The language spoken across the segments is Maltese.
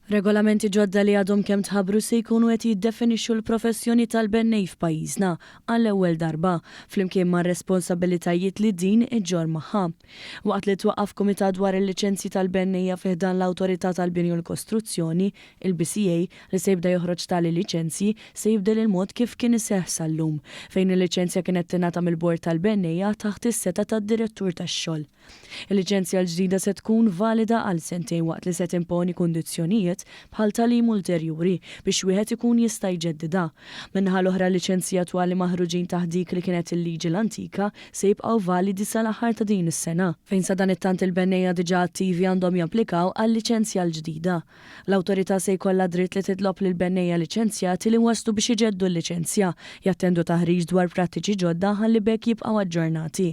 Regolamenti ġodda li għadhom kemm tħabbru se jkunu qed jiddefinixxu l-professjoni tal-bennej f'pajjiżna għall-ewwel darba, flimkien mar-responsabilitajiet li din iġġorr magħha. Waqt li twaqqaf kumitat dwar il-liċenzji tal-bennejja fi ħdan l-Awtorità tal-Bini u l-Kostruzzjoni, il-BCA, li se jibda joħroġ tali liċenzji, se jibdel il-mod kif kien iseħħ sal-lum, fejn il-liċenzja kienet tingħata mill-Bord tal-Bennejja taħt is-setgħa tad-Direttur tax-Xogħol. Il-liċenzja l-ġdida se tkun valida għal sentejn waqt li se timponi kundizzjonijiet bħal tagħlim ulterjuri biex wieħed ikun jista' jġeddidha. Min-naħa l-oħra l-liċenzji attwali maħruġin taħt dik li kienet il-liġi l-antika se jibqgħu validi sal-aħħar ta' din is-sena, fejn sadanittant il-bennejja diġà attivi għandhom japplikaw għal-liċenzja l-ġdida. L-Awtorità se jkollha d-dritt li titlob lill-bennejja liċenzjati li waslu biex iġeddu l-liċenzja, jattendu taħriġ dwar prattiċi ġodda ħalli b'hekk jibqgħu aġġornati.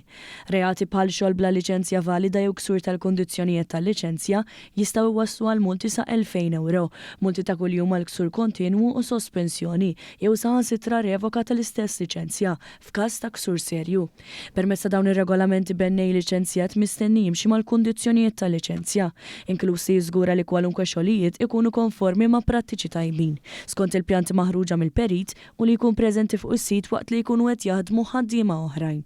Reati bħal xogħol bla liċenzja valida jew ksur tal-kundizzjonijiet tal-liċenzja jistgħu jwasslu għal multi sa 2,000 ewro, multi ta' kuljum għal ksur kontinwu u sospensjoni jew saħansitra revoka tal-istess liċenzja f'każ ta' ksur serju. Permezz ta' dawn ir-regolamenti bennej liċenzjat mistenni jimxi mal-kundizzjonijiet tal-liċenzja, inkluż li jiżgura li kwalunkwe xogħlijiet ikunu konformi ma' prattiċi tajbin, skont il-pjanti maħruġa mill-perit u li jkun preżenti fuq is-sit waqt li jkunu qed jaħdmu ħaddiema oħrajn.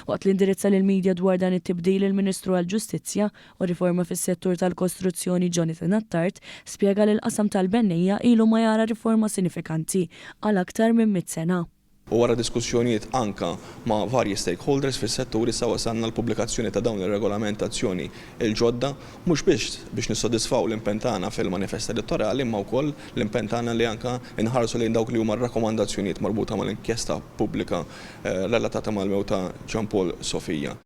Waqt li indirizza lill-media dwar dan it-tibdil il-Ministru għall-Ġustizzja u Riforma fis-Settur tal-Kostruzzjoni Jonathan Attard spjega li l-qasam tal-bennejja ilu ma jara riforma sinifikanti għal aktar minn mitt sena. U wara diskussjonijiet anka ma' varji stakeholders fis-settur issa wasalna għall-pubblikazzjoni ta' dawn ir-regolamentazzjoni l-ġodda mhux biss biex nissodisfaw l-impenn tagħna fil-manifest elettorali imma wkoll l-impenn tagħna li anka nħarsu lejn dawk li huma r-rakkomandazzjonijiet marbuta mal-inkjesta pubblika relatata mal-mewt ta' Jean Paul Sofia.